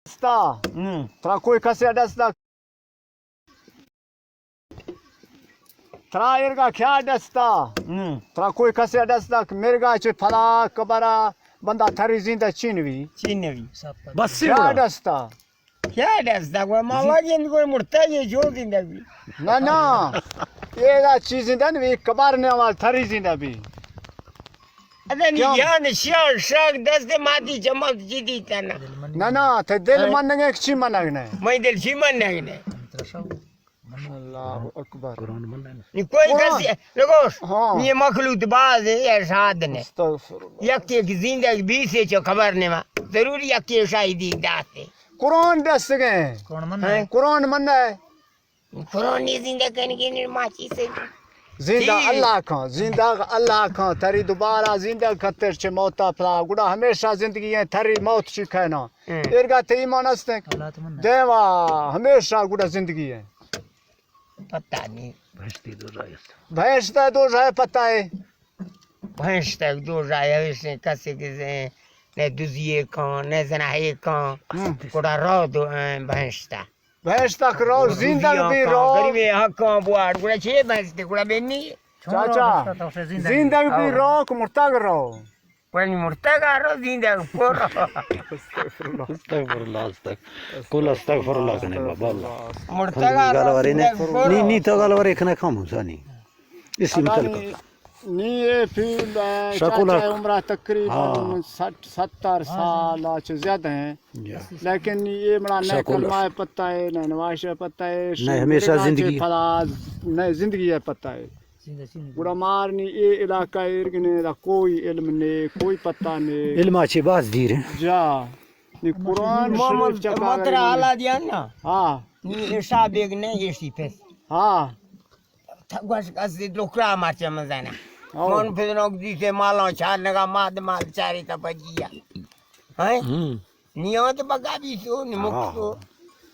دستا۔ ہم۔ ترا کوئی کسے دستا۔ ترا ایرگا کیا دستا؟ ہم۔ ترا کوئی کسے دستا کہ مرگا چہ پدا قبرا بندہ تری زندہ چین وی؟ چین وی۔ بس کیا گڑا۔ دستا؟ کیا دستا؟ گڑا ما واجہ گڑا مرتا یہ جو زندہ وی۔ نہ، نہ۔ یہ دا چیز زندہ نہ وی، قبر نے وال تری زندہ بی۔ ادا نی کیا؟ جان شیان شاک دست ماتی چمک جدی تنا۔ نہ، نہ، تے دل ہاں۔ من نگے، چی من نگنے؟ میں دل چی من نگنے؟ اللہ اکبر۔ نی کوئی قرآن۔ کسی، لگوش، ہاں۔ یہ مخلوق باز ہے، یہ شاد نے۔ استغفر اللہ۔ یک یک زندگ بیسے چو خبر نیما۔ ضرور یک یک شاہدی داتے۔ قرآن دست گئے۔ قرآن من ہاں۔ ہے۔ قرآن من ہے۔ قرآن نی زندہ کنگی نی ما چی سے۔ زندہ ٹھیک۔ اللہ کھاں، زندہ اللہ کھاں، تری دوبارہ زندہ کتر چہ موتا پدا، گڑا ہمیشہ زندگی ہے، تری موت چی کہنا۔ ہم۔ ایرگا تے ایمان است ہے؟ اللہ تو من۔ دیوا، ہمیشہ گڑا زندگی ہے۔ پتہ نہیں۔ بہشتی دو جائے است۔ بہشت ہے دو جائے پتہ ہے۔ بہشت ہے دو جائے، اس نے کسی کے نے دزیے کھاں، نے زناہے کھاں، ہم۔ گڑا رو دو، اے، بہشت ہے۔ بہشت تک رو، زندگ بی رو۔ غریبیں حقاں بواڑ، گڑا چے بہشت، گڑا بینی؟ چاچا، زندگ بی رو کہ مرتگ رو؟ ولی مرتگ رو، زندگ پر۔ استغفر اللہ، استغفر۔ کل استغفر اللہ کنے بابا اللہ۔ مرتگ رو، گالوارے نے۔ زندگ پر۔ نی، نی تو گالوارے کنے کم ہو سانی۔ اسی متعلق۔ نی اے پیل، اے، شاکول چاچا حق۔ عمرہ تقریباً ہاں۔ سٹھ، ستر سال آ چہ زیادہ ہیں۔ جا۔ لیکن نی اے مڑا نہ شاکول کلمہ حق۔ پتہ ہے، نہ نماز پتہ ہے، نہ ہمیشہ زندگی۔ پدا نہ زندگی ہے پتہ ہے۔ گڑا مار نی اے علاقہ ایرگنے دا کوئی علم نے، کوئی پتہ نے۔ علم آ چہ باز دیر ہیں۔ جا۔ نی قرآن شریف چکا مترا حالا دیا نا۔ ہاں۔ نی عشاء بیگ نے، یہ سی پس۔ ہاں۔ تھا گوش کسی ڈوکرا مرچہ مزنہ۔ او۔ من پدنوک دیتے مالاں چار نگا ماد مال چاری تا بجیا۔ ہیں؟ ہم۔ نیاد بگا بی سو، نی مک سو۔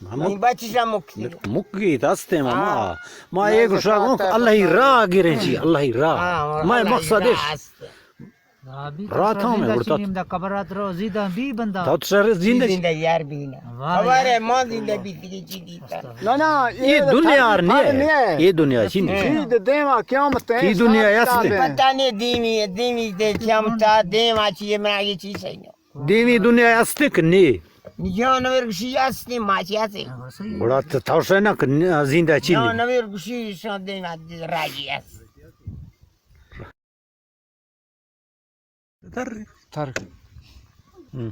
ہاں۔ نی بچشا مک سی۔ مک گیت ہستے ماما۔ ہاں۔ ما اے گوشا گوں کہ اللہ ہی راہ گریں چی، اللہ ہی راہ۔ ہاں، ما اللہ ہی مقصد راہ اش۔ ہستے۔ راتاں میں اڑتا۔ دا قبرات رو زیدہ بی بندہ۔ تو سر زندہ۔ زندہ یار بی نا۔ واہ خبر یار۔ ہے، ما زندہ بی تیری چی دیتا۔ نہ، نہ، یہ یہ دنیا تھا نہیں ہے۔ یہ دنیا چی نہیں ہے۔ یہ دیما قیامت ہے، یہ دنیا اصل ہے۔ پتہ نہیں دیمی، دیمی دے قیامت، دیما چی، منا یہ چیز ہے۔ دیمی دنیا است کہ نہیں؟ جانور کشی است، ما چی است۔ بڑا تو تھوسے نہ کہ زندہ چی نہیں۔ جانور کشی شان دیما راجی است۔ تر۔ تر۔ ہم۔